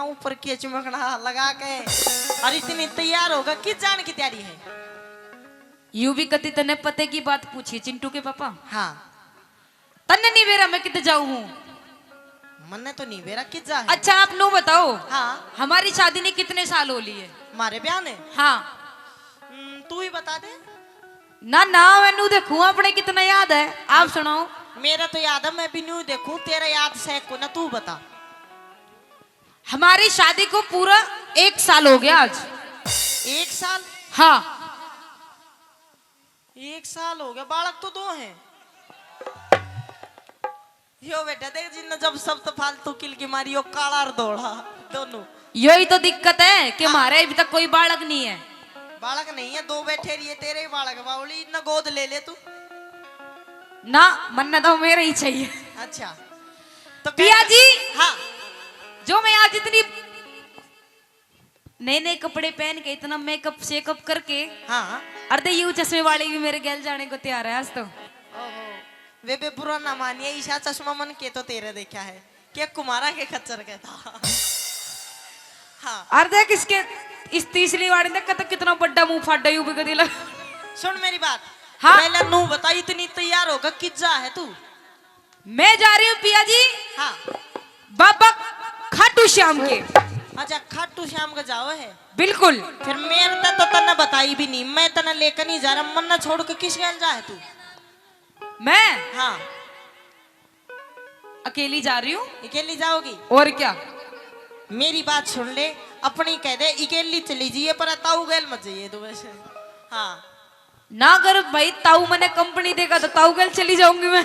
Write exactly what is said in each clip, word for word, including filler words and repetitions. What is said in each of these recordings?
ऊपर के चुमकना लगा के, और इतनी तैयार होगा, किस जान की तैयारी है? यू भी कती तने पते की बात पूछी चिंटू के पापा। हाँ। तन्ने नहीं बेरा मैं कित जाऊँ हूँ? मन्ने तो नहीं बेरा कित जा है। अच्छा, आप नू बताओ। हाँ। हमारी शादी ने कितने साल हो लिए? हमारे ब्याह ने? हाँ। हम्म, तू ही बता दे। ना, ना, मैं नू देखूं, अपने कितना याद है, आप सुनाओ। मेरा तो याद है, मैं भी नू देखूं, तेरा याद से को ना, तू बता। हमारी शादी को पूरा एक साल हो गया आज। एक साल? हाँ। एक साल हो गया, बालक तो दो हैं। यो बेटा देख, जिन्ना जब सब तो फालतू किलकी मारी, यो काला और धोला दोनों। यो ही तो दिक्कत है कि हाँ। हमारे अभी तक कोई बालक नहीं है। बालक नहीं है, दो बैठे रहिए, तेरे ही बालक बावली, इतना गोद ले ले तू। ना, मन्ने तो मेरा ही चाहिए। अच्छा, तो पिया कैसा जी, हाँ। जो मैं आज इतनी नए नए कपड़े पहन के, इतना मेकअप शेकअप करके, हाँ। अर्धे यू चश्मे वाले भी मेरे गैल जाने को तैयार है आज तो। ओहो, वे बे बुरा ना मानिए, ईशा चश्मा मन के तो तेरे देखा है, के कुमारा के खच्चर के था। हाँ। और देख इसके, इस तीसरी वाली ने कत कितना बड़ा मुंह फाड़ा यू भी कदी लग। सुन मेरी बात। हाँ। पहले नू बता, इतनी तैयार होगा, कित जा है तू? मैं जा रही हूँ पिया जी। हाँ। बाबा खाटू श्याम के। अच्छा, खाटू श्याम के जाओ है? बिल्कुल। फिर मेरे ते तो तन्ने बताई भी नहीं, मैं तन्ने लेकर नहीं जा रहा, मन्ने छोड़ के किस गैल जा है तू? मैं? हाँ। अकेली जा रही हूँ। अकेली जाओगी? और क्या? मेरी बात सुन ले, अपनी कह दे, अकेली चली जाइए, पर ताऊ गैल मत जाइए तू वैसे। हाँ। ना अगर भाई ताऊ मने कंपनी देगा तो ताऊ गैल चली जाऊंगी मैं।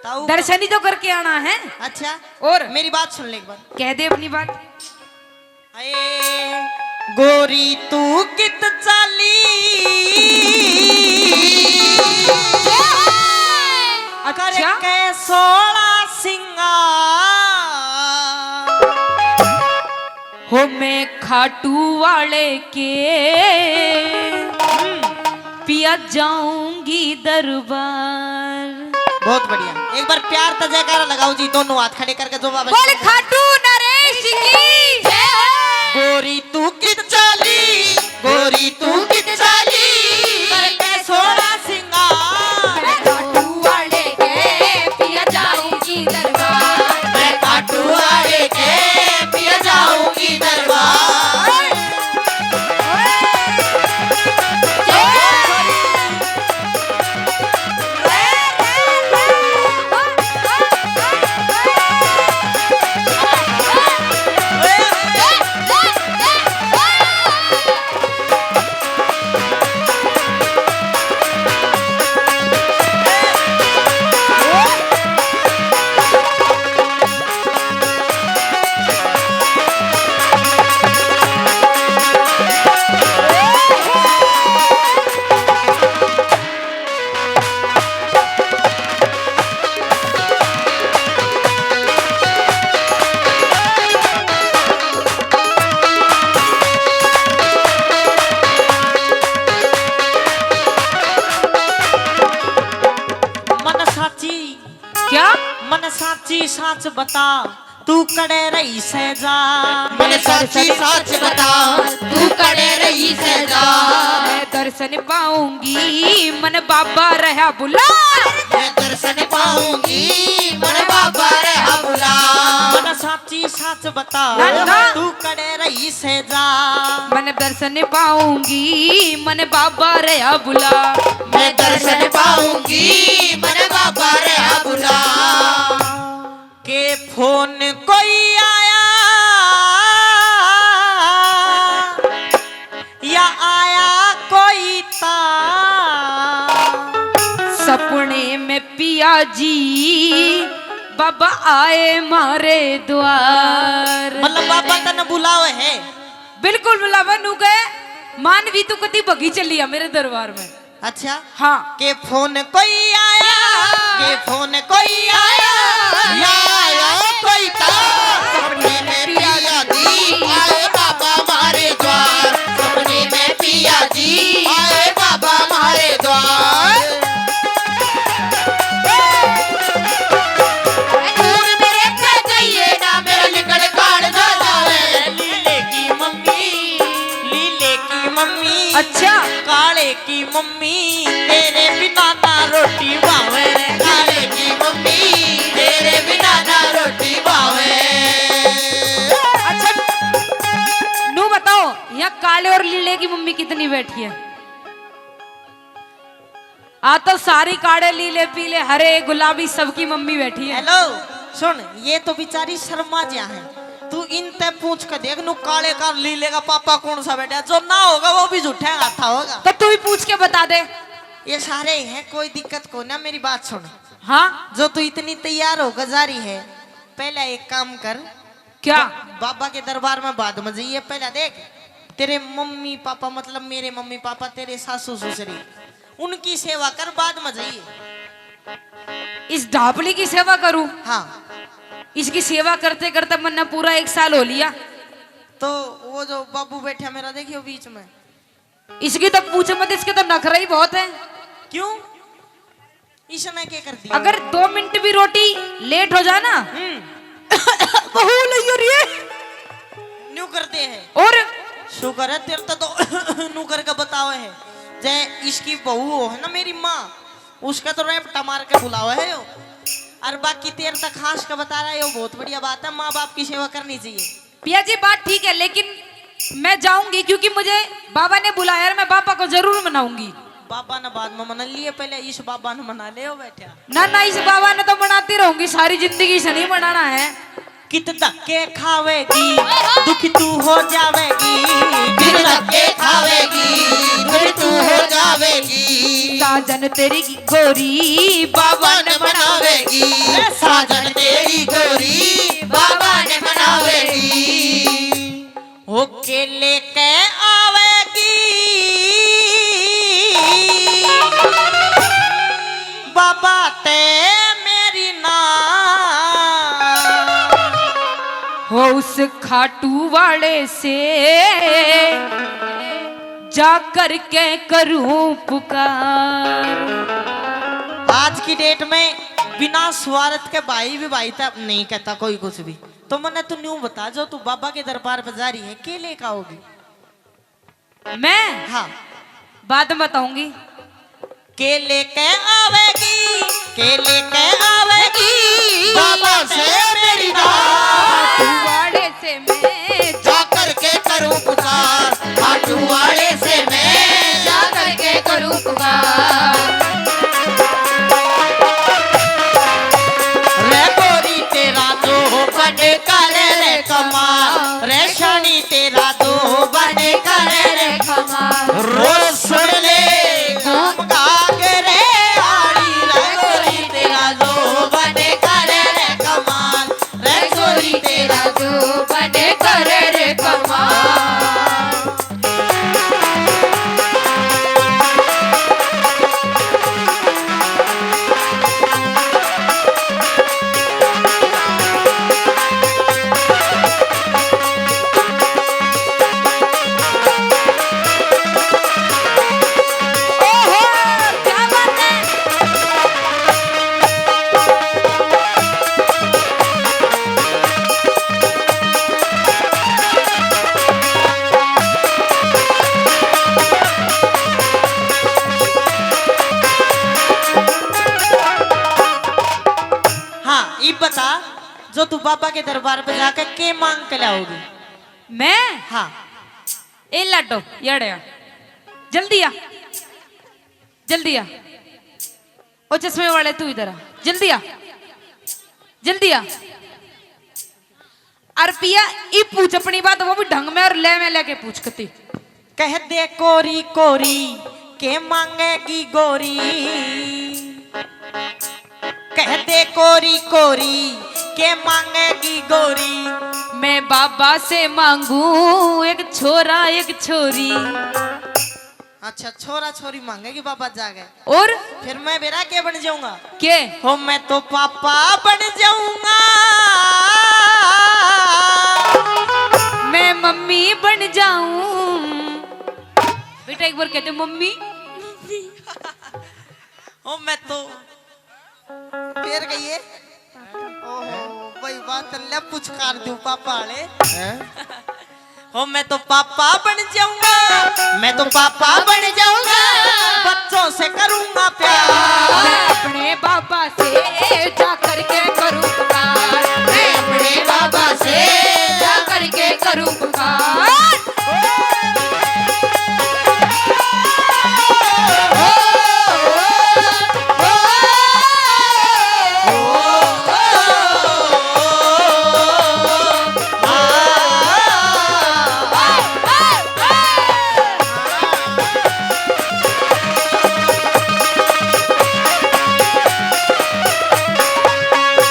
ताऊ दर्शन ही तो करके आना है। अच्छा। और? मेरी बात सुन ले एक बार। कह दे अपनी बात। हाय, गोरी तू कित चाली अच्छा। करके सोला सिंगार। हो मैं खाटू वाले के पिया जाऊंगी दरबार। बहुत बढ़िया, एक बार प्यार तो जयकारा लगाओ जी, दोनों हाथ खड़े करके जो बाबा बोल खाटू नरेश की जय हो। गोरी तू कित चाली, गोरी तू कित चाली करके सोला सिंगार। मैं खाटू वाले के पिया जाऊंगी दरबार। मैं खाटू वाले के पिया जाऊंगी दरबार। मन साची क्या? मन साची साच बता, तू कड़े रही सै जा। मन साची साच बता, तू कड़े रही सै जा। मैं दर्शन पाऊंगी, मन बाबा रहा बुला। मैं दर्शन पाऊंगी, मन बाबा रहा बुला। मन साची साच बता, ना, ना। तू कड़े रही सै जा। मन दर्शन पाऊंगी, मन बाबा रहा बुला। मैं दर्शन पाऊंगी, मन बाबा रहा बुला। के फोन कोई आया या आया कोई ता। सपने में पिया जी बाबा आए मारे द्वार। मतलब बाबा तने बुलावे है? बिल्कुल बुलावे, नू कहे मानवी तू कती भगी चली आ मेरे दरबार में। अच्छा। हाँ। के फोन कोई आया, के फोन कोई आया, या आया कोई ता। सपने में पिया जी आए बाबा मारे द्वार, सपने में पिया जी आए बाबा मारे द्वार। दूर मेरे पे जाइए ना, मेरा लिकड़ काढ़ ना जावे। अच्छा। काले की मम्मी, तेरे बिना ना रोटी भावे रे। काले की मम्मी, तेरे बिना ना रोटी भावे। अच्छा, नू बताओ, यहाँ काले और लीले की मम्मी कितनी बैठी है? आ तो सारी काले, लीले, पीले, हरे, गुलाबी, सबकी मम्मी बैठी है। हेलो, सुन, ये तो बेचारी शर्मा ज्या है। तू इनते पूछ के देख, नू काले का लीले का पापा कौन सा बैठा है? जो ना होगा वो भी झूठा गाथा होगा। तो तू ही पूछ के बता दे। ये सारे हैं, कोई दिक्कत को ना। मेरी बात सुन। हाँ। जो तू इतनी तैयार होकर जा रही है, पहले एक काम कर। क्या? बा-, बाबा के दरबार में बाद में जाइए। पहले देख, तेरे मम्मी पापा, मतलब मेरे मम्मी पापा, तेरे सासू ससुरी, उनकी सेवा कर, बाद में जाइए। इस ढापली की सेवा करूं? हाँ। इसकी सेवा करते करते मैंने पूरा एक साल हो लिया। तो वो जो बाबू बैठा मेरा, देखियो बीच में, इसकी तो पूछ मत, इसके तो नखरे ही बहुत है। क्यों? इसने क्या कर दिया? अगर दो मिनट भी रोटी लेट हो जाए ना, हम्म। बहू लइयो रे। न्यू करते हैं। और? शुक्र है तेरे तो, तो न्यू करके बताओ है। जय इसकी बहू हो है ना मेरी माँ, उसका तो रैपटा मार के बुलाओ है यो। और बाकी तेरे तक खास का बता रहा है, यो बहुत बढ़िया बात है, माँ बाप की सेवा करनी चाहिए। पिया जी, बात ठीक है, लेकिन मैं जाऊंगी क्योंकि मुझे बाबा ने बुलाया और मैं बाबा को जरूर मनाऊंगी। बाबा ने बाद में मना लिए, पहले इस बाबा ने मना ले, ओ बैठा। ना, ना, इस बाबा ने तो मनाती रहूंगी सारी जिंदगी, इसे नहीं मनाना है। कित धक्के खावेगी, दुखी तू हो जावेगी। कित धक्के खावेगी, दुखी तू हो जावेगी। साजन तेरी गोरी बाबा ने मनावेगी। साजन तेरी गोरी बाबा ने मनावेगी। होके लेके आवेगी बाबा ते मेरी ना। हो उस खाटू वाले से जा करके करूं पुकार। आज की डेट में बिना स्वार्थ के भाई भी भाई तक नहीं कहता कोई कुछ भी। तो मन्ने तू न्यू बता, जो तू बाबा के दरबार पर जा रही है, के लेके आओगी? मैं? हाँ। बाद में बताऊंगी। के लेके आवेगी, के लेके आवेगी बाबा से मेरी बात। खाटू वाले से मैं जा करके करूं पुकार। खाटू वाले से मैं जा करके करूं पुकार। रे गोरी तेरा जो बड़े करे रे कमाल, रे शानी तेरा जो बड़े करे रे कमाल। रो सुन ले घूम काग रे आड़ी, रे गोरी तेरा जो बड़े करे रे कमाल, रे गोरी तेरा जो बड़े करे रे कमाल। ओहो, क्या बात है। हाँ, इब बता, जो तू बाबा के दरबार पे जाके के मांग के लाओगी? मैं? हाँ। ए लाडो, याड़े आ। जल्दी आ। जल्दी आ। ओ चश्मे वाले, तू इधर आ। जल्दी आ। जल्दी आ। अर पिया, ई पूछ अपनी बात, वो भी ढंग में और ले में लेके पूछ कती। कह दे कोरी कोरी, के मांगेगी गोरी? कह दे कोरी कोरी, के मांगेगी गोरी? मैं बाबा से मांगू एक छोरा, एक छोरी। अच्छा, छोरा छोरी मांगेगी बाबा जाके। और? फिर मैं बेरा के बन जाऊंगा? के? हो, मैं तो पापा बन जाऊंगा। मैं मम्मी बन जाऊं। बेटा, एक बार कहते, मम्मी। हो, मैं तो फिर गई है। ओहो, भाई बात ले पुचकार दूं पापा वाले। हैं? ओ मैं तो पापा बन जाऊंगा, मैं तो पापा बन जाऊंगा, बच्चों से करूंगा प्यार। मैं अपने बाबा से जा करके करूं पुकार, मैं अपने बाबा से जा करके करूं पुकार।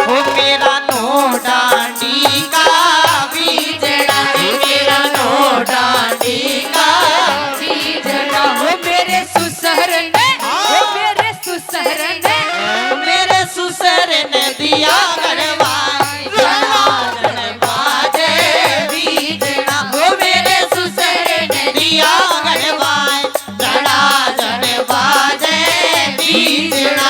ओ मेरा नोटा टीका बीजड़ा, मेरा नोटा टीका बीजड़ा। ओ मेरे सुसहर ने, ओ मेरे सुसहर ने, मेरे सुसहर ने दिया गढ़वा, जनार्दन बाजे बीजड़ा। ओ मेरे सुसहर ने दिया गढ़वा, जनार्दन बाजे बीजड़ा।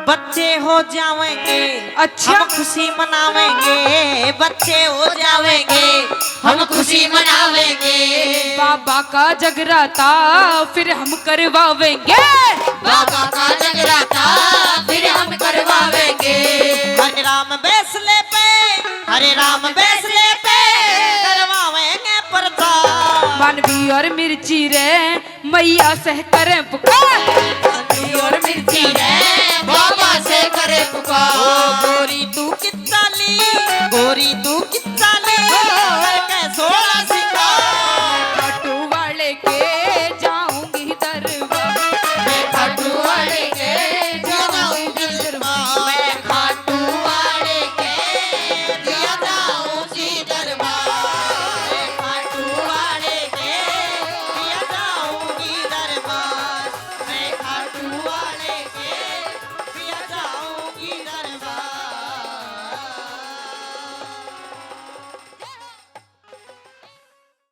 बच्चे हो जावेंगे, अच्छा। हम खुशी मनावेंगे, बच्चे हो जावेंगे, हम खुशी मनावेंगे। बाबा का जगराता फिर हम करवावेंगे, बाबा का जगराता फिर हम करवावेंगे। हरे राम बैसले पे, हरे राम बैसले पे करवावेंगे प्रचार। मानवी और मिर्ची रे मैया से करे पुकार। मानवी और मिर्ची रे बाबा से करे पुकार। ओ गोरी तू कित्ता ली, गोरी तू कित्ता ली, ओ